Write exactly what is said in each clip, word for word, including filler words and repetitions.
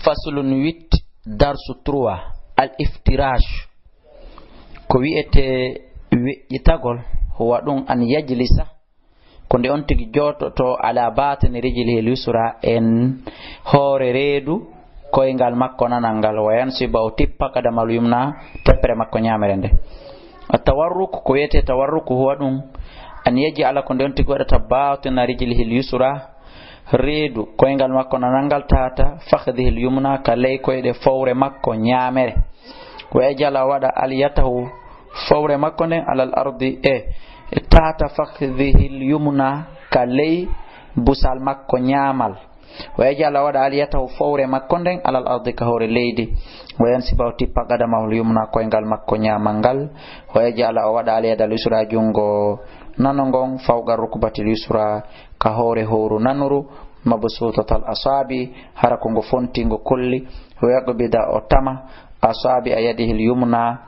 Faslun huit, darsu trois, al iftirash. Ko wi'etee weƴƴitagol, huwa ɗum an yajlisa, ko nde on tigi jooɗoto ala batini rijlihil yusra, en hoore reedu koyngal makko nanal ngal, wa yansiba, o tippa qadamal yumna, teppere makko ñaamere nde. At tawarruk, ko wi'etee tawarruk, huwa ɗum an yaj'ala, ko nde on tigi waɗata batina rijlihil yusra, reedu koyngal makko nanal ngal, tahta fakhdihil yumna, ka ley koyɗe fowre makko ñaamere. Wa yaj'ala, o waɗa aliyatahu, fowre makko nden, alal ardi, e tahta fakhdihil yumna, ka ley busal makko ñaamal. Wa yaj'ala, o waɗa aliyatahu, fowre makko nden, alal ardi, ka hoore leydi. Wa yansiba, o tippa qadamahul yumna, koyngal makko ñaamal ngal. Wa yaj'ala, o waɗa alyadal yusra, junngo nano ngon, fawqa rukbatil yusra, ka hoore hooru nanuru, mabsutatal asabi, hara ko ngo fonti ngo kulli. Wa yaqbida, o tama, asabi a yadihil yumna,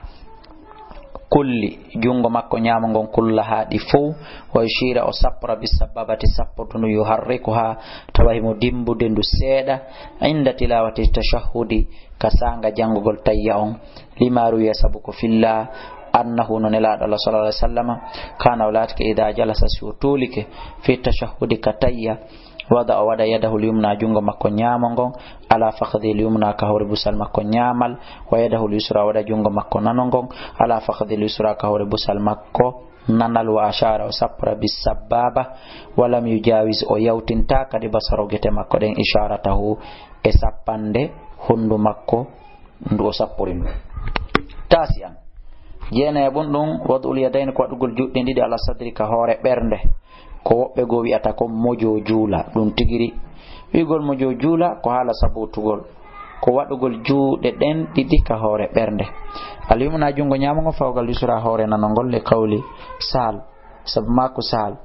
kulli junngo makko ñaamo ngon, kullaha, ɗi fow. Wa yushira, o sappora, bis sababati, sappordu ndu, yuharrikuha, tawa himo dimbude ndu seeɗa, inda tilawati tashahhudi, ka saanga janngugol tayya on. Lima ruwiya, sabu ko filla, annahu, no Nelaaɗo Allah sallallahu alaihi wasallam, kana, o laatike, ida jalasa, si o tuulike, fi tashahhudi, ka tayya, wada, o waɗa yadahul yumna, junngo makko ñaamo ngon, ala fakhdihil yumna, ka hoore busal makko ñaamal, wa yadahul yusra, o waɗa junngo makko nano ngon, ala fakhdihil yusra, ka hoore busal makko nanal, wa ashara, o sappora, bis sababa, wa lam yujawiz, o yawtinta kadi basaro, gite makko ɗen, isharatahu, e sappande honndu makko ndu o sappori ndu. Tasi'an, jeenayaɓun ɗum, wad'ul yadayni, ko waɗugol juuɗe ɗiɗi, ala sadri, ka hoore ɓernde. Ko woɓɓe goo wi'ata ko mojo juula, ɗum tigiri. Wi'ugol mojo juula ko haala sabotugol, ko waɗugol juuɗe ɗen ɗiɗi ka hoore ɓernde. Al yumna, junngo ñaamo ngo, fawqal yusra, hoore nano ngol, li qawli Sahal, sabu maaku Sahal.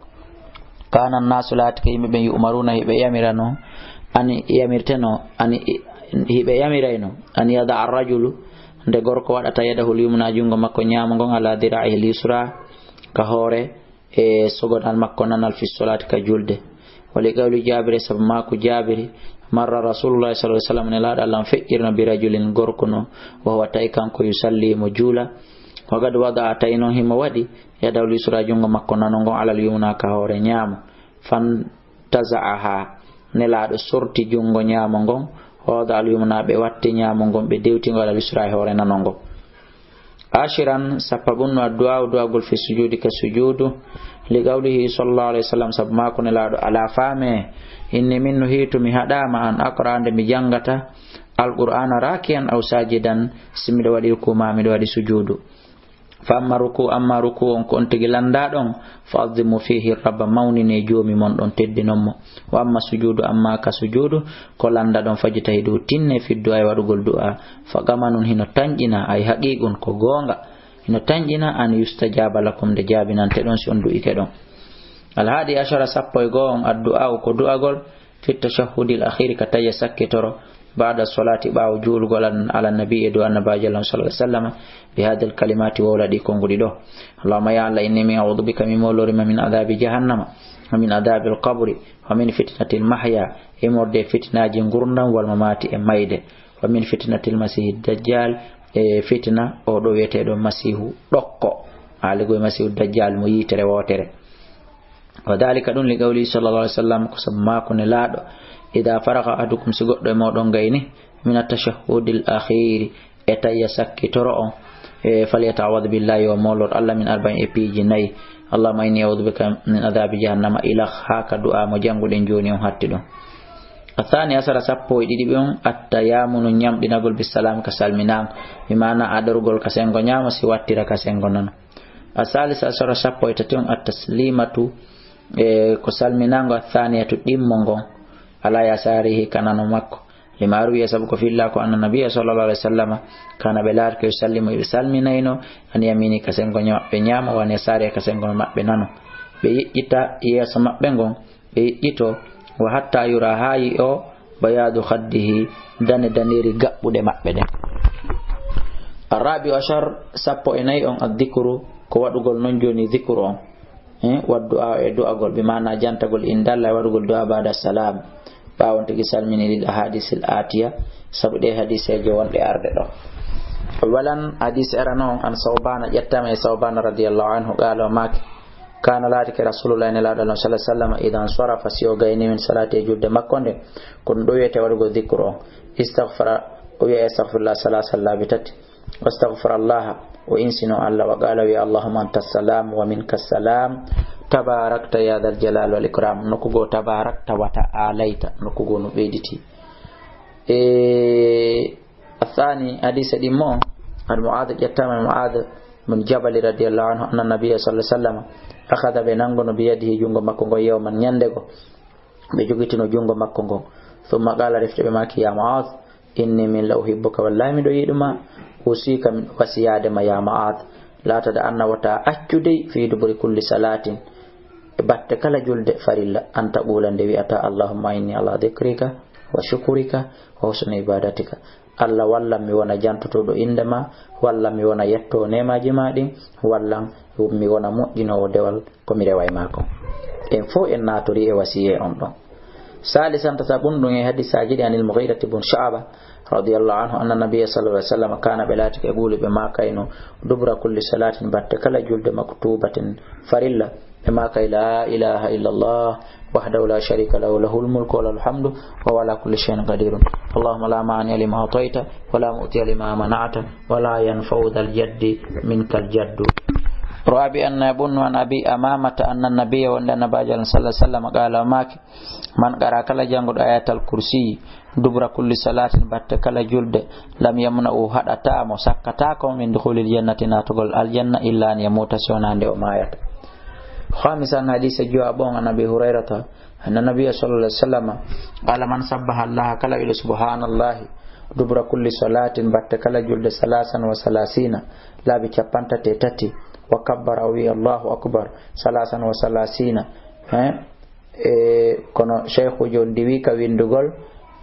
Kana nnasu, laatike yimɓe ɓen, yu'maruna, hiɓe yamirano, ani yamirteno, ani hiɓe yamirayno, an yada arrajulu, nde gorko waɗata, yadahul yumna, junngo makko ñaamo ngon, ala dira'ihil yusra, ka hoore e sogonal makko nanal, fi solati, ka julde. Wa li qawli Jabir, sabu maaku Jabiri, marra Rasulullah sallallahu alaihi wasallam, Nelaaɗo Allah on feƴƴirno, bi rajulin, gorko no, wa huwa, tawi kanko, yusalli, mo juula, wa qad wada'a, tawi non himo waɗi, yadahul yusra, junngo makko nano ngon, alal yumna, ka hoore ñaamo. Fantaza'aha, Nelaaɗo sorti junngo ñaamo ngon, wa wada al yumna, ɓe watti ñaamo ngon, ɓe dewti ngo, alal yusra, e hoore nano ngon. Ashiran, sappaɓun no, addu'a, du'agol, fi sujudi, ka sujudu, li qawlihi sallallahu alaihi wasallam, sabu maaku Nelaaɗo, ala, faame, inni min nuhitu, mi haɗaama, an aqra, nde mi janngata, alqur'ana raki'an aw sajidan, si miɗo waɗi rukuu maa miɗo waɗi sujudu. Fa amma ruku, amma ruku on, ko on tigi lanndaa ɗon, fa azimu fihi rabba, mawninee joomi mon ɗon, teddinon mo. Wa amma sujudu, amma ka sujudu, ko lannda ɗon, fajtahidu, tinne, fi du'a, e waɗugol du'a, fa qamanun, hino tanƴina, ay haqiqun, ko goonga, hino tanƴina, an yustajaba lakum, nde jaabinante ɗon si on du'ike ɗon. Al hadi ashara, sappo e goo on, addu'a, ko du'agol, fi tashahhudil akhiri, ka tayya sakkitoro, ba'da salati, ɓaawo juulugol, an-, ala nabi, e dow annabaajo Allah sallallahu alaihi wasallam, bi hadhil kalimati, wowla ɗi konguɗi ɗo: Allahumma, ya Allah, inni, mi, a'udhu bika, mi molorima, min adhabi jahannama, wa min adhabil qabri, wa min fitnatil mahya, e morde fitnaji ngurdam, wal mamati, e mayde, wa min fitnatil masihi dajjal, e fitna o ɗo wi'eteɗo masihu ɗokko, haali go e masihu dajjal mo yitere wotere. Wa dhalika, ɗum, li qawli sallallahu alaihi wasallam, ko sabu maaku Nelaaɗo, idha faragha ahadukum, si goɗɗo e mooɗon gayni, min at-tashahhudil akhiri, e tayya sakkitoro on, e falyata'awwadh billahi, yo molor Allah, min arba'in, e piiji nayi. Allahumma inni a'udhu bika min adhabi jahannama, ilah, haa ka du'a mo jannguɗen jooni on hatti ɗum. Athani asara, sappo e ɗiɗi ɓe on, at-tayamunu, ñamɗinagol, bis salami, ka salminaango, bi maana adorgol ka sengo ñaamo, si wattira ka sengo nano. Asalisa asara, sappo e tati on, at-taslimatu, e ko salminaango, athaniyatu, ɗimmo ngon, ala yasarihi, ka nano makko. Lima ruwiya, sabu ko filla ko, anna nabiya sallallahu alaihi wasallam, kana, ɓe laati ko, yusallimu, ɓe salminayno, an yamini, ka sengo maɓɓe ñaamo, wa an yasari, ka sengo maɓɓe nano. Ɓe yeƴƴita yeeso maɓɓe ngon, ɓe yeƴƴito, wa hatta yura, haa yi'o, bayadu khaddihi, dane daneri gaɓɓuɗe maɓɓe ɗen. Arrabi'u ashar, sappo e nayi on, addikru, ko waɗugol non jooni dikru on. Eh, waddu'a, e du'agol, bi maana jantagol indalla, e waɗugol du'a ba'da salam. Ɓaawo on tigi salmini lil ahadisil atiya, sabu ɗe hadiseeje wonɗe arde ɗo. Awalan, hadise arano on, an Sawbana, ƴettama e Sawbana radiyallahu anhu, qala, o maaki, kana, laatike Rasulullah, Nelaaɗo Allah, sallallahu alaihi wasallam, idan sarafa, si o gayni min salati, e julde makko nden, ko ɗum ɗo wiyete waɗugo dhikru on. Istaghfara, o wiya astaghfirullah salasan, laabi tati. Wastaghfara Allah, o insino Allah, wa qala, wi, Allahumma anta salam wa minka salam, tabarakta ya dhal jalal wal ikram. Nokku goo tabarakta, wata alaita, nokku goo no ɓeyditi. E athani, hadise ɗimmo on, an Mu'adh, ƴettama e Mu'adh bin Jabal radiyallahu anhu, anna nabiyya sallallahu alaihi wasallam akhadha, ɓe nangono, bi yadihi, jungo makko ngon, yawman, ñande go, ɓe jogitino jungo makko ngon. Thumma qala, refti ɓe maaki, ya Mu'adh, inni, min, la uhibbuka, wallahi miɗo yiɗuma. Usika, miɗo wasiyade ma, ya Mu'adh, la tada anna, wata accu dey, fi duburi kulli salatin, e batte kala julde farilla, an taqula, nde wi'ata, allahumma inni ala dhikrika wa shukrika wa husni ibadatika. Allah, wallan mi wona jantotoɗo inde ma, wallan mi wona yetto nemaji ma ɗin, wallan mi wona moƴƴinowo dewal ko mi rewa e maako. En fof en naatori e wasiye on ɗon. Salisan, tataɓun ɗum e hadisaji ɗi, anil Mughirati bun Shu'ba radiyallahu anhu, anna nabiyya sallallahu alaihi wasallam kana, ɓe laatike, yaqulu, ɓe maakayno, dubra kulli salatin, batte kala julde maktubatin, farilla, ɓe maakay, la ilaha illa Allah wahdahu la sharika lahu, lahul mulku wa lahul hamdu wa huwa ala kulli shay'in qadirun. Allahumma la ma'ni'a lima a'tayta wa la mu'tiya lima mana'ta wa la yanfa'u dhal jaddi minkal jaddu. Rabi'an, nayaɓun, an Abi Umamata, anna nabiyya, wonde Annabiijo Allah sallallahu alaihi wasallam, qala, o maaki, man qara, kala janguɗo ayatal kursi, dubra kulli salatin, batte kala julde, lam yamna'u, haɗata mo, sakkata ko, min dukhulil jannati, naatugol aljanna, illa an yamuta, si wona nde o maayata. Khamisan, hadise jowaɓo on, an Abi Hurairata, anna nabiyya sallallahu alaihi wasallam qala, man sabbaha Allah, kala wiɗo subhanallahi dubra kulli salatin, batte kala julde, salasan wa salasina, laabi cappantate e tati, wa kabbara, o wi Allahu akbar, salasan wa salasina, hein? E kono sheikhujo on diwi ka windugol,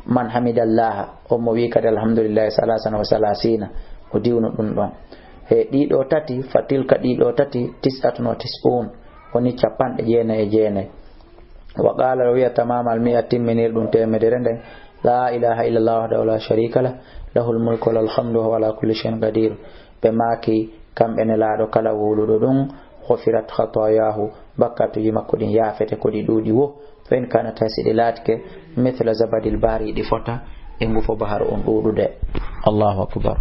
man hamidallaha, on mo wi kadi alhamdulillahi salasan wa salasina, o diwno ɗum ɗon. E ɗiɗo tati, fa tilka, ɗiɗo tati, tis'atun wa tis'un, woni capanɗe jeenayi e jeenayi. Wa qala, o wiya, tamamal mi'a, timminir ɗum temedere nden, la ilaha illallah wahdahu la sharika lah, lahul mulku wa lahul hamdu wa huwa ala kulli shay'in qadir. Ɓe maaki, kamɓe Nelaaɗo, kala wuluɗo ɗum, ghufirat khatayahu, bakkatuji makko ɗin yaafete, ko ɗi ɗuuɗi wo. Fa in kanat, hay si ɗi laatike, mithla zabadil bahri, ɗi fota e ngufo baharu on ɗuuɗude. Allahu akbar.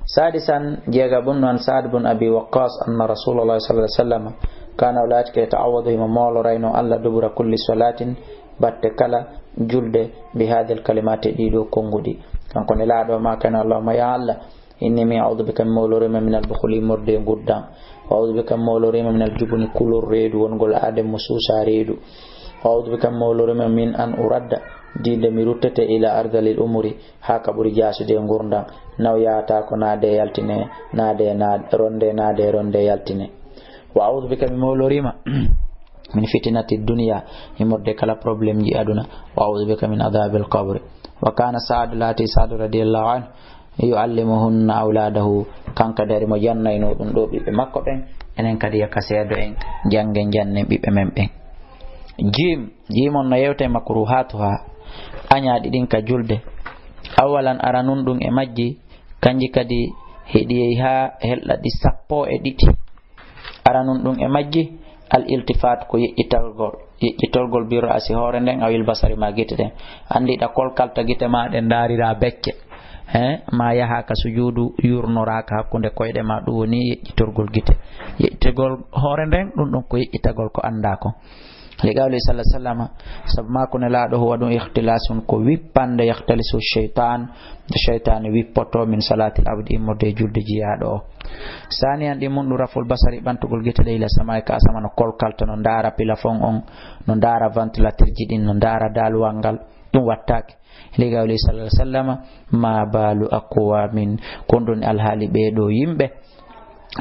Sadisan, jeegaɓun, an Sa'd bun Abi Waqqas, anna Rasulullah sallallahu alaihi wasallam kana, o laatike, yata'awwadu, himo moolorayno Allah, dubura kulli salatin, batte kala julde, bi hadhil kalimati, ɗiɗo konguɗi. Kanko Nelaaɗo maakayno, Allahumma, ya Allah, inni, mi, a'udhu bika, mi moolorima, min al bukhli, morde nguddan. Wa a'udhu bika, mi moolorima, min al jubni, kulol reedu, wongol aaden mo suusa reedu. Wa a'udhu bika, mi moolorima, min an uradda, diinde mi ruttete, ila ardalil umuri, haa ka ɓuri jaasude e ngurndan. Naw yaata ko naade yaltine, naade, naade, ronde, naade, ronde, yaltine. Wa a'udhu bika, mi moolorima, min fitinati dunya, immorde kala problème ji aduna. Wa a'udhu bika min adhabil qabri. Wa kana Sa'd, laati Sa'd radiyallahu anhu, yu'allimuhunna awladahu, kanko dari mo jannayno ɗum ɗo ɓiɓɓe makko ɓen, enen kadi yaka seedo en, janngen, jannen ɓiɓɓe men ɓen. Jim, jim on no yewte makruhatuha, añaaɗi ɗin ka julde. Awalan, aranun ɗum e majji, kanji kadi heɗiyey haa helɗa ɗi sappo e ɗiɗi. Aranun ɗum e majji, al iltifat, ko yeƴƴitalgol, yeƴƴitorgol bir ra'si, hoore nden, awil basari, ma gite ɗen. Andi ɗa kolkalta gite ma ɗen, ndaarira becce. He, ma yaha ka sujuudu, yurnoraka hakkunde koyɗe ma, ɗum woni yeƴƴitorgol gite. Yeƴƴitorgol hoore nden, ɗum ɗum ko yeƴƴitagol ko anda ko. Li qawli sallallahu alaihi wasallam, sabu maako Nelaaɗo, huwa ɗum ikhtilasun, ko wippande, yakhtalisu shaytan, nde shaytaani wippoto, min salatil abdi, immorde e julde jiyaaɗo o. Saaniyan, ɗi mun ɗum raful basari, ɓantugol gite ɗe, ila samai, ka asama, no kolkalta, no ndaara plafond on, no ndaara ventilateur ji ɗin, no ndaara daaluwal ngal, ɗum wattaake. Li qawli sallallahu alaihi wasallam, ma balu aqwamin, kon ɗum alhaali ɓee ɗoo yimɓe,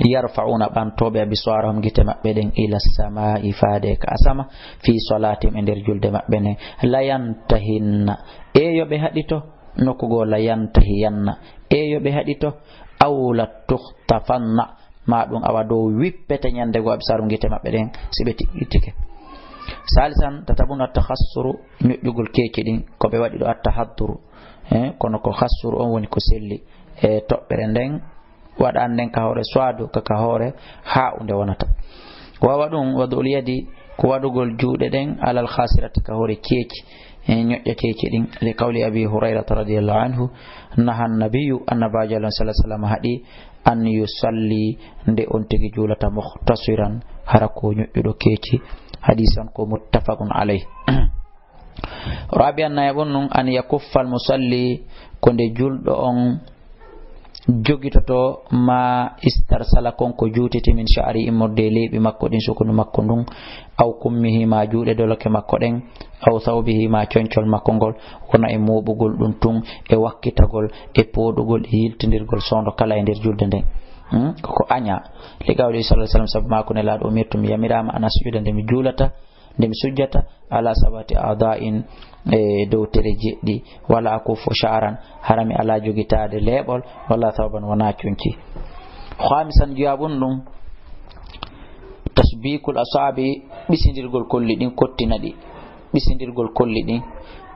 yarfa'una, ɓantooɓe, absarahum, gite maɓɓe ɗen, ila samai, faade ka asama, fi salatihim, e nder julde maɓɓe nden, la yantahinna, e yo ɓe haɗito, nokku goo, la yantahiyanna, e yo ɓe haɗito, aw la tukhtafanna, ma ɗum awa dow wippete ñande goo, absarum, gite maɓɓe ɗen, si ɓe tiɗɗitike. Salisan, tataɓun, at-takhassuru, ñoƴƴugol keeci ɗin, ko ɓe waɗi ɗo at-tahadduru. Eh, kono ko khassuru on woni ko selli. E toɓɓere nden, waɗan nden ka hoore suwaadu, ka, ka hoore haa'unde wonata. Wawa ɗum, wad'ul yadi, ko waɗugol juuɗe ɗen, alal khasirati, ka hoore keeci, e ñoƴƴa keeci ɗin. Li qawli Abi Hurayrata radiyallahu anhu, naha nabiyyu, annabaajo Allah sallallahu alaihi wasallam haɗi, an yusalli, nde on tigi juulata, muhtasiran, hara ko ñoƴƴuɗo keeci. Hadisan ko muttafaqun alayh. Rabi'an, nayaɓun ɗum, an yakuffa al musalli, ko nde julɗo on jogitoto ma istarsala kon ko juutiti min sha'ri, immorde e leeɓi makko ɗin, sukunu makko ndun, aw kummihi, ma juuɗe doloke makko ɗen, aw thawbihi, ma concol makko ngol, wona e mooɓugol ɗum tun, e wakkitagol, e pooɗugol, e yiltindirgol soondo kala e nder julde nden. Hmm? Koko aña. Li qawli sallallahu alaihi wasallam, sabu maako Nelaaɗo, umirtu, mi yamiraama, an asjuda, nde mi juulata, nde mi sujjata, ala sab'ati a'dha'in, e dow tere jeɗɗi, wala akuffu sha'ran, hara mi ala jogitaade leeɓol, wala thawban, wona conci. Khamisan, joyaɓun ɗum, tasbikul asabi, ɓisindirgol kolli ɗin, kottina ɗi, ɓisindirgol kolli ɗin,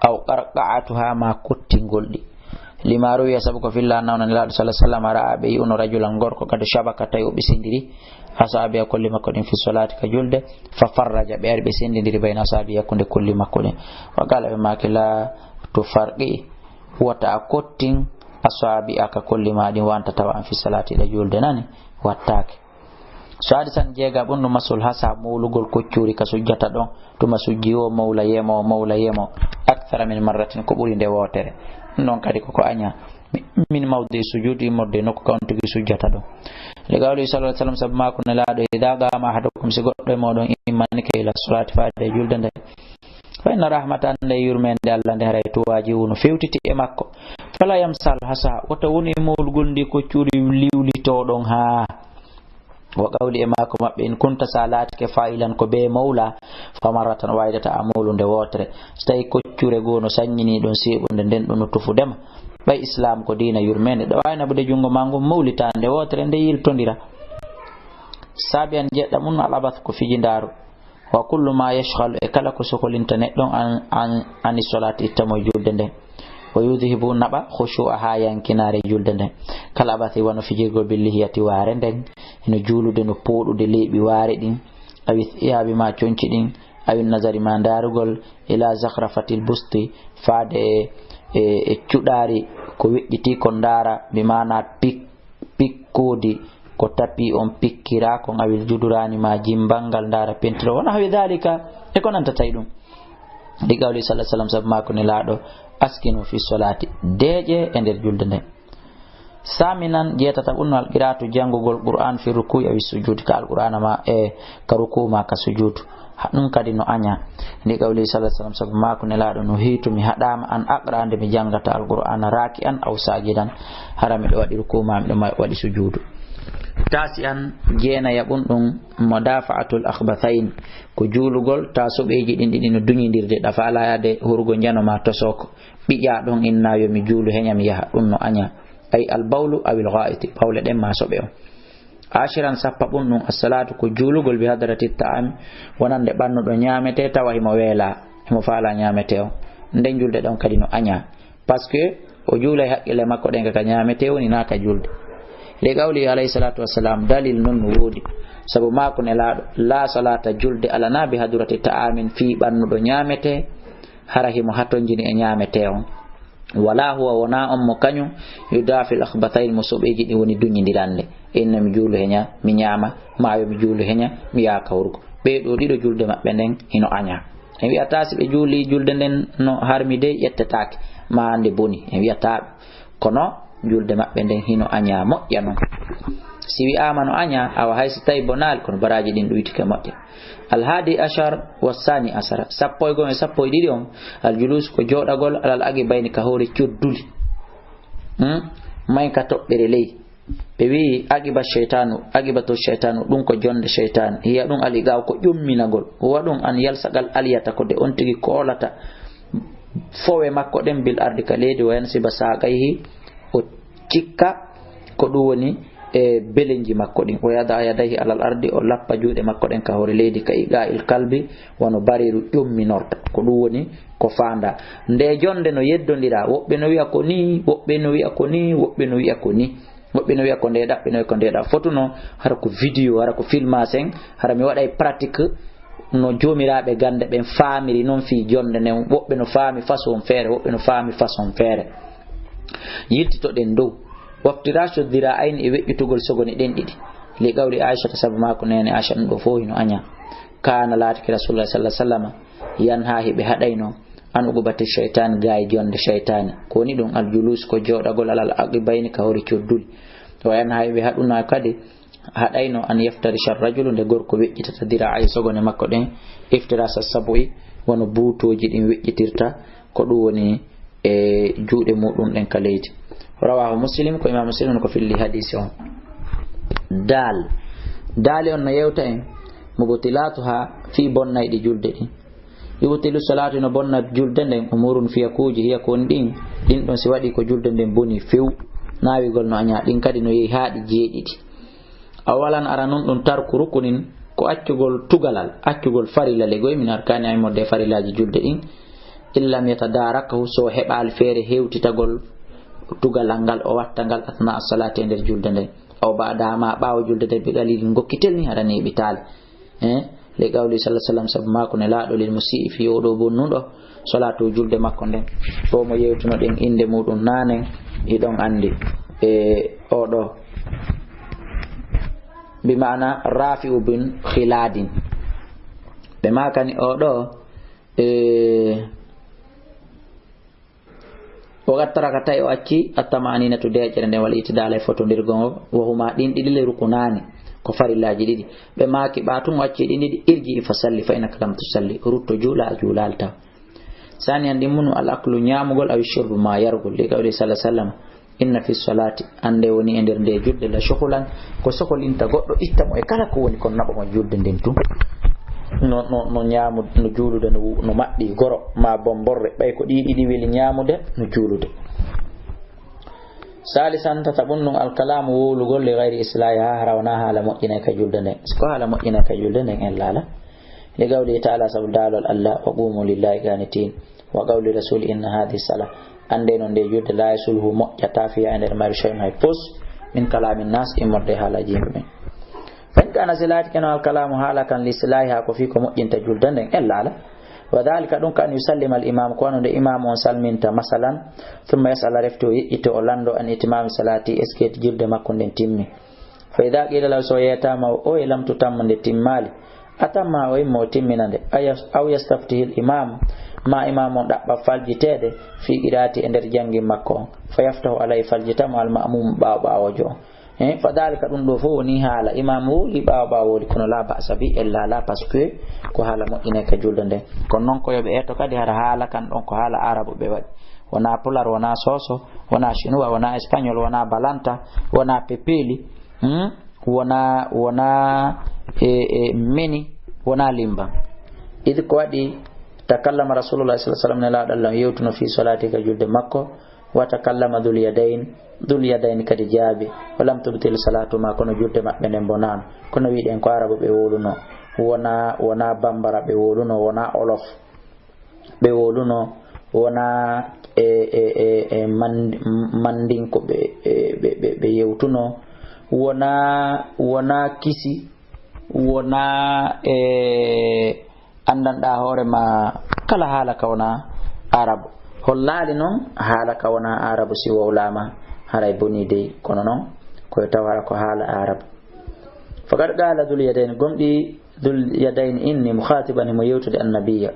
aw qarqa'atuha, ma kottingol ɗi. Lima ruwiya, sabu ko filla, annahu, Nelaaɗo sallallahu alaihi wasallam, ra'a, ɓe yi'uno, rajulan, gorko, qad shabaka, tawi o ɓisindiri, asabi'a, kolli makko ɗin, fi salati, ka julde, fa farraja, ɓe ari ɓe sendindiri, bayna asabi'a, hakkunde kolli makko ɗin. Wa qala, ɓe maaki, la tufarqi, wota a kottin, asabi'a, ka kolli ma ɗin, wa anta, tawa an, fi salati, ɗa julde, nani, wattaake. Sadisan, jeegaɓun ɗum, masul hasa, mowlugol koccuri ka sujjata ɗon, tuma sujji o mowla yemo, mowla yemo, akthara min marratin, ko ɓuri nde wootere. Ɗum ɗon kadi koko aña. Mi-, min mawdi sujudi, immorde nokku ka on tigi sujjata ɗon. Li qawli sallallahu alaihi wasallam, sabu maako Nelaaɗo, idha qama ahadukum, si goɗɗo e mooɗon immanike, ila salati, faade e julde nde, fa inna rahmatan, nde yurmeende Allah nde, haray tuwaji wonu fewtiti e makko. Fala yamsal hasa, wota wonu e mowlugol ndi koccuri liwlitoɗon haa. Wa qawli, e maako maɓɓe, in kunta, sa laatike, fa'ilan, ko bee mawla, fa marratan wahidatan, a mawlu nde wootere. So tawi koccure goo no saññini ɗon seeɓunde nden ɗon no tufudema. Ɓay Islaam ko diina yurmeende, ɗa waawi naɓude junngo maa ngon mawlitaa nde wootere nde yiltondira. Saabi an jeɗɗa mun, al abath, ko fijindaaru. Wa kullu ma yashghalu, e kala ko sokolinta neɗɗo an, an, ani solaati, itta mo e julde nden. Wa yudhibu, naɓa, khushu'aha, yankinaare julde nden. Kal abathi, wano fijirgol, bil lihiyati, waare nden. Hino juulude, no pooɗude leeɓi waare ɗin. Awi thiyabi, ma conci ɗin. Awi nazari, ma ndaarugol. Ila zakhrafatil busti, faade e, e, e cuɗaari ko weƴƴiti kon ndaara, bi maana pik-, pikkoodi ko tapi on pikkira kon, awil juduraani ma jimbangal ndaara pentiro, wa nahwi dhalika, e ko nanta tawi ɗum. Li qawli sallallahu alaihi wasallam, sabu maako Nelaaɗo, askinu fi solati, deeƴe e nder julde nden. Saminan, jeetata ɓunno, al qiraatu, janngugol Qur'an, fi ruku'i awi sujudi, ka Alqur'aana ma e ka ruku'u ma ka sujudu. Ha, ɗum kadi no aña. Li qawli sallallahu alaihi wasallam, sabu maako Nelaaɗo, nuhitu, mi haɗaama, an aqra, nde mi janngata Alqur'aana, raki'an aw sajidan, hara miɗo waɗi ruku'u ma miɗo ma-, waɗi sujudu. Tasi'an, jeenaya ɓun ɗum, mudafa'atul akhbathain, ko juulugol ta soɓeeji ɗin ɗiɗi no duñindirde, ɗa faala yaade hurugo njano ma tosoko, ɓiƴa ɗon inna yo mi juulu heña mi yaha, ɗum no aña. Ay al bawlu awil ghaiti, bawle ɗen ma soɓe on. Ashiran, sappa ɓun ɗum, as-salatu, ko juulugol, bi hadrati ta'am, wonande ɓannuɗo ñaamete, tawa himo weela, himo faala ñaamete on. Nden julde ɗon kadi no aña. Parce que o juulay haqqille makko ɗen ka, ka ñaamete woni, naa ka julde. Li qawli alayhi salatu wassalam, dalil non no woodi. Sabu maako Nelaaɗo, la salata, julde alana, bi hadrati ta'amin, fii ɓannuɗo ñaamete, hara himo hatonjini e ñaamete on. Wala huwa, wona on mo kañum, yudafil akhbathain, mo soɓeeji ɗin woni duñindirande. Inna mi juulu heña, mi ñaama, maayo mi juulu heña, mi yaaka hurgo. Ɓee ɗoo ɗiɗo julde maɓɓe nden hino aña. En wi'ataa si ɓe juuli julde nden no harmi dey ƴettetaake, maa nde boni. En wi'ataa ɗum. Kono julde maɓɓe nden hino aña moƴƴa non. Si wi'aama no aña, awa hay si tawi bonaali, kono baraaji ɗin ɗuytike moƴƴa. Al hadi ashar wa sani asara, sappo e goo e sappo e ɗiɗi on, al julus ko jooɗagol, alal aqibayni ka hoore codduli. Hmm? May ka toɓɓere ley. Ɓe wi'i aqiba shaytanu, aqibatu shaytanu, ɗum ko jonde shaytan. Hiya ɗum al iqa'u ko ƴomminagol. Huwa ɗum an yalsagal aliyata ko de on tigi koolata fowe makko ɗen bil ardi ka leydi, wa yansiba saqayhi o cikka ko ɗum woni e belenji makko ɗin. O yada yadayhi alal ardi, o lappa juuɗe makko ɗen ka hoore leydi, ka iqa'il kalbi, wano bariiru ƴumminorta. Ko ɗum woni ko faanda. Nde jonde no yeddondira, woɓɓe no wi'a ko ni, woɓɓe no wi'a ko ni, woɓɓe no wi'a ko ni. Woɓɓe no wi'a ko nde ɗaɓɓe, no wi'a ko nde ɗaɓɓe. Fotuno, hara ko vidéo, hara ko filmage en, hara mi waɗay pratique no joomiraaɓe gannde ɓen faamiri non fii jonde nden. Woɓɓe no faami façon feere, woɓɓe no faami façon feere. Yiltitoɗen dow. Waftirashu dhira'ayni, e weƴƴitugol sogone ɗen ɗiɗi. Li qawli Aishata, sabu maa ko neene Aisha ɗum ɗo fof hino aña. Kaana, laatike Rasulullah sallallahu alaihi wasallam, yanha, hiɓe haɗayno, an uqubati shaytan, gaay jonde shaytani. Ko woni ɗum? Al julus, ko jooɗagol, alal aqibayni, ka hoore codduli. Wa yanha, hiɓe haɗuna kadi, haɗayno, an yaftarisha rajulu, nde gorko weƴƴitata, dira'ay, sogone makko ɗen, iftirasa sabu'i, wano buutooji ɗin weƴƴitirta, ko ɗum woni e juuɗe muɗum ɗen ka leydi. Rawahu Muslim, ko Imam Muslim ko filli hadisi on. Daal. Daali on no yewta en, mubtilatuha, fii bonnayɗi julde ɗin. Yubtilu salatu, no bonna julde nden, umurun, fiyakuuji, hiya ko woni ɗin, ɗin ɗon si waɗi ko julde nden boni few, naawigol no aña, ɗin kadi no yehi haa ɗi jeeɗiɗi. Awalan, ara non ɗum, tarku rukunin, ko accugol tugalal, accugol farilla le goy min arkani, ay modde farillaaji julde ɗin, illam yatadarakahu, so heɓaali feere hewtitagol tugalal ngal, o watta ngal, atna as-salati, e nder julde nden, aw ba'da, ma ɓaawo julde nden, bi qalilin, gokkitel ni, haɗa neeɓitaali. Eh, li qawli sallallahu alaihi wasallam, sabu maako Nelaaɗo, lil musii, fii oo ɗoo bonnuɗo, salatu, julde makko nden. Ɗo mo yewtuno ɗen innde muɗum naanen, hiɗon anndi. E oo ɗoo, bi maana Rafi'u bin Khiladin. Ɓe maakani oo ɗoo, e, Wa qad taraka, tawi o acci, at-tama'aninatu, deeƴere nden, wal i'tidala, e fotondirgol ngol, wa huma, ɗin ɗiɗi, le rukunaani, ko farillaaji ɗiɗi. Ɓe maaki, ɓaa tun o acci ɗin ɗiɗi, irji'i fa salli fa innaka lam tusalli, rutto juula, a juulaali taw. Saaniyan, ɗimmunu, al aklu, ñaamugol, aw shurbu, ma yarugol, li qawli sallallahu alaihi wasallam, inna fi salati, annde woni e nder nde julde, la shughlan, ko sokolinta goɗɗo, itta mo e kala ko woni kon naɓa mo julde nden tun. No, no, no ñaamu-, no juulude, no wu-, no maɓɓi goro, ma bomborre, ɓay ko ɗi ɗiɗi weli ñaamude, no juulude. Salisan, tataɓun ɗum, alkalamu, wowlugol, li ghayri islahiha, hara wona haala moƴƴinay ka julde nden. Si ko haala moƴƴinay ka julde nden, en laala. Li qawlihi ta'ala, sabu daalol Allah, wa qumu lillahi qanitin. Wa qawli rasuli, inna hadhihi salah. Annde non nde julde, la yasluhu, moƴƴata, fiha, e nder mayru, shay'un, hay fus, min kalami nas, immorde haalaaji yimɓe ɓen. Fa in kana, si laatike non alkalamu, haala kan, li islahiha, ko fii ko moƴƴinta julde nden, en laala. Wa dhalika, ɗum ka, an yusallima al imam, ko wano nde imaamu on salminta, masalan, thumma yas'ala, refti o yeƴƴito, o lanndo, an itimami salati, est-ce que julde makko nden timmi. Fa idha qila lahu, so yeetama o, oye lam tutamma, nde timmaali. Atamma, o imma o timmina nde. Aya-, aw yastaftihil imam, ma imam on ɗaɓɓa faljiteede, fi qiraati, e nder janngin makko on. Fa yaftahu alayhi, faljita mo al ma'mum, ɓaawo ɓaawoojo on. Eh, fa dhalika, ɗum ɗo fof woni haala. Imam wowli, ɓaawo ɓaawo wowli, kono la ba'sa bi, ella la, parce que ko haala moƴƴinay ka julde nde. Kono non ko yo ɓe eto kadi, hara haala kan ɗon ko haala arabu ɓe waɗi. Wona pular, wona soso, wona chinois, wona espagnol, wona balanta, wona pepeli, hmm? Wona, wona, e, e, meni, wona limban. Idi ko waɗi, takallama Rasulullah sallallahu alaihi wasallam, Nelaaɗo Allah yewtuno fi salati, ka julde makko, wa takallama Dhul Yadayn, Dhul Yadayn kadi jaabi, wa lam tubtil salatu ma, kono julde maɓɓe nden bonaano. Kono wiɗen ko arabu ɓe wowluno, wona, wona bambara ɓe wowluno, wona olof ɓe wowluno, wona e, e, e, e man-, mandinko ɓe, e, ɓe, ɓe, ɓe yewtuno, wona, wona kisi, wona e anndanɗaa hoore ma kala haala ka wona arabu. Hollaali non haala ka wona arabu si wowlaama, haray bonii dey, kono non ko yo taw hara ko haala arabu. Faqad qala Dhul Yadayn, gomɗii Dhul Yadayn inni, mukhatiban, himo yewtude annabiya,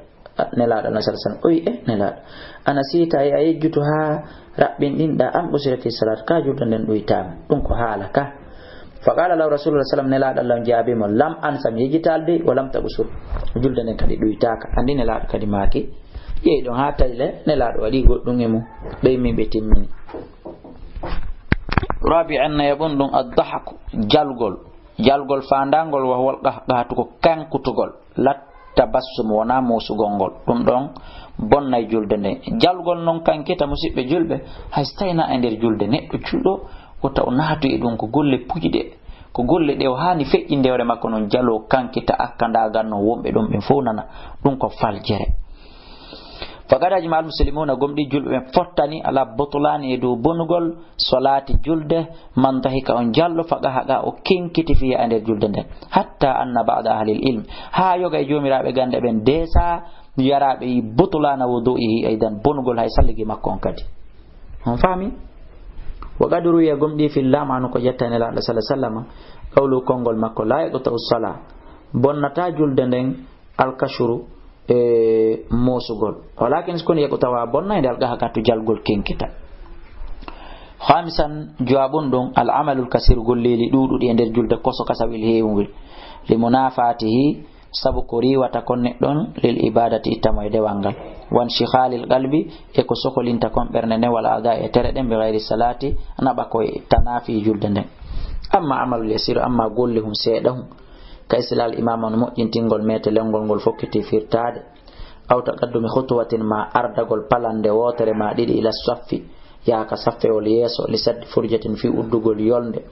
Nelaaɗo Allah sallallahu alaihi wasallam. O wi, e Nelaaɗo, ana siita e a yejjutu haa raɓɓinɗinɗaa, am usirati salat, ka julde nden ɗuytaama? Ɗum ko haala ka. Fa qala lahu Rasulullah sallam, Nelaaɗo Allah on jaabii mo, lam ansa, mi yejjitaali dey, wa lam taqsur, julde nden kadi ɗuytaaka. Anndi Nelaaɗo kadi maaki, yehi ɗon haa tawi le, Nelaaɗo waɗii goɗɗum e mum, ɓe immi ɓe timmini. Rabi'an, nayaɓun ɗum, ad-dahku, jalgol. Jalgol faandaangol, wa huwal qahqahatu, ko kankutugol, la tabassum, wonaa muusugol ngol. Ɗum ɗon bonnay julde nden. Jalgol non kankita, musiɓɓe julɓe, hay so tawii na e nder julde, neɗɗo julɗo wota o naatu e ɗum, ko golle puyɗe, ko golle ɗe o haani feƴƴinde hoore makko noon, jaloo kankita akka ndaagan noon wonɓe ɗon ɓen fof nana, ɗum ko faljere. Faqad ajma al muslimuna, gomɗi julɓe ɓen fottani ala butulani e dow bonugol, solati julde, man dahika on jalɗo, faqahaqa o kenkiti fiya e nder julde nden. Hatta anna ba'da ahli al ilm, haa yoga e joomiraaɓe gannde ɓen deesa yaraaɓe yi butulana wudu'ihi, aydan bonugol hay salligi makko on kadi. On faami? Wa qad ruwiya gomɗi fil lam anu ko jettani Nelaaɗo sallallahu alaihi wasallam, qawlu konngol makko, la yaqta'u sala, bonnata julde nden, alkashuru e moosugol. Walakin so kono yeɓu tawa bonna e nde algaha gattu jalgol kenkita. Khamisan, jawabun ɗum, al amalul kasir, golleeli ɗuuɗuɗi e nder julde koso kasawil heewngol. Li munafatihi, sabu ko riiwata kon neɗɗon, lil ibadati, ittamo e dewal ngal. Wan shikhalil qalbi, e ko sokolinta kon ɓernde nden, wal aada e tere ɗen, bi ghayri salati, naɓa ko e tanafi julde nden. Amma amalul yasir, amma golle hum seeɗa hum, ka islal imama no moƴƴintingol metelengol ngol fokkiti firtaade, aw taqaddumi khutwatin ma ardagol palande wootere ma ɗiɗi ila saffi, yaha ka saffewol yeeso, li saddi furjatin fi uddugol yolnde,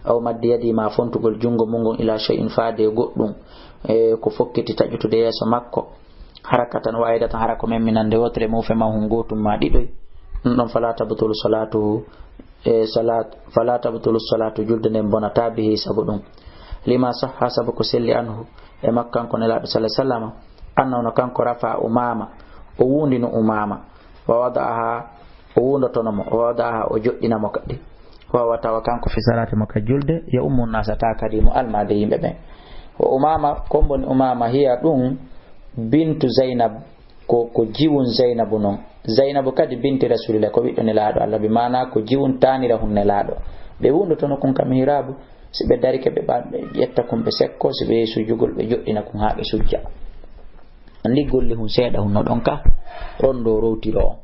aw maddi yadi ma fontugol junngo mum ngon ila shay'in faade e goɗɗum, e ko fokkiti taƴutude yeeso makko, harakatan wahidatan, hara ko memminande wootere, mufe ma hun gootum ma ɗiɗoy, ɗum ɗon fala tabtulu salatuhu, e salat, fala tabtulu salatu, julde nden bonata bihi sabu ɗum. Lima sahha, sabu ko selli anhu, e makko kanko Nelaaɗo sallallahu alaihi wasallam, annahu no kanko rafa Umaama, o wundino Umaama, wa wada'aha, o wundotono mo, wa wada'aha, o joɗɗina mo kadi. Wa wa tawa kanko fi salati mo ka julde, ya ummu nasa ta kadi mo almaade yimɓe ɓen. Wa Umaama, ko mboni Umaama hiya ɗum bintu Zainab, ko, ko jiwun Zaynabu non. Zaynabu kadi binti Rasulillah, ko ɓiɗɗo Nelaaɗo Allah, bi maana ko jiwun taanira hun Nelaaɗo. Ɓe wundotono kun ka mihrabu, si ɓe darike ɓe ɓa-, ɓe ƴetta kun ɓe sekko, si ɓe yehi sujjugol ɓe joɗɗina kun haa ɓe sujja. Anndi golle hun seeɗa hun no ɗon ka, ɗon ɗo rowtiro on.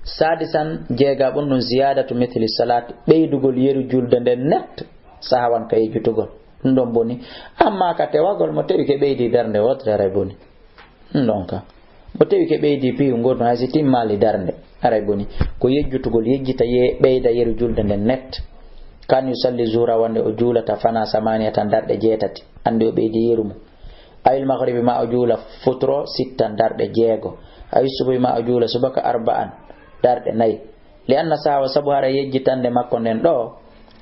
Sadisan, jeegaɓun ɗum, ziyadatu mithli salat, ɓeydugol yeru julde nden net, sahawan ka yejjutugol. Ɗum ɗon boni. Amma ka tewagol mo tewi ke ɓeydi darnde wootere, aray boni. Ɗum ɗon ka. Mo tewi ke ɓeydi piiw ngol ɗum, hay si timmaali darnde, aray boni. Ko yejjutugol, yejjita ye-, ɓeyda yeru julde nden net. Kan yusalli zuhra, wonde o juulata fana samaniyatan darɗe jeetati. Anndi o ɓeydi yeru mum. Ayil maghribi, ma o juula futuro sittan darɗe jeego. Ayil subuhi, ma o juula subaka arba'an darɗe nayi. Li anna sahawa, sabu hara yejjitande makko nden ɗo,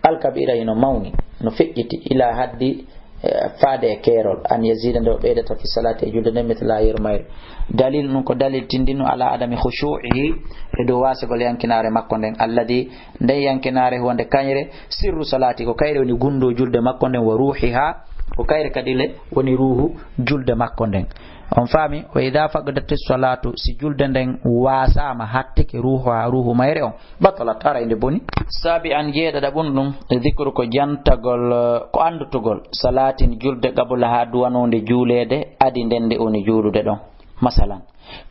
alkabira hino mawni, no feƴƴiti, ila haddi, eh, faade e keerol, an yazida nde o ɓeydata fi salati e julde nden, mitla yermayre. Dalil ɗum ko dalil tindinno ala adami khushu'ihi, e dow wasegol yankinaare makko nden, alladi, nden yankinaare huwande kañre, sirru salati, ko kayre woni gundo julde makko nden, wa ruhiha, ko kayre kadi le woni ruhu julde makko nden. On faami? Wa idha faqadati salatu, si julde nden wasaama, hattike ruhuha, ruhu mayre on, batalat, haray nde boni. Sabi'an, jeeɗaɗaɓun ɗum, dhikru, ko jantagol, ko anndutugol, salatin, julde, qablaha, duwanonde juuleede, adi nden nde woni juulude ɗon. Masalan,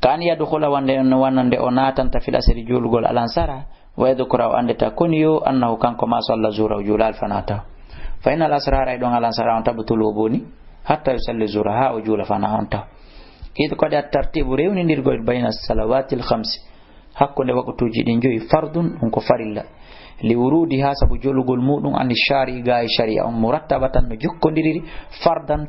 ka an yadkhula, wonde, wonande o naatanta fil asri, juulugol alansara, wa yadhkura, o anndita koni yo annahu, kanko ma salla zuhra, o juulaali fana taw. Fa innal asra, haray ɗon alansara on, tabtulu, o boni, hatta yusalli zuhra, haa o juula fana on taw. Id, ko waɗi at tartibu, rewnindirgol, bayna salawatil khamsi, hakkunde waqtuuji ɗin joyi, fardun, ɗum ko farilla, li wurudiha, sabu jolugol muɗum, ani shari, gaa e sharia on, murattabatan, no jokkondiriri, fardan,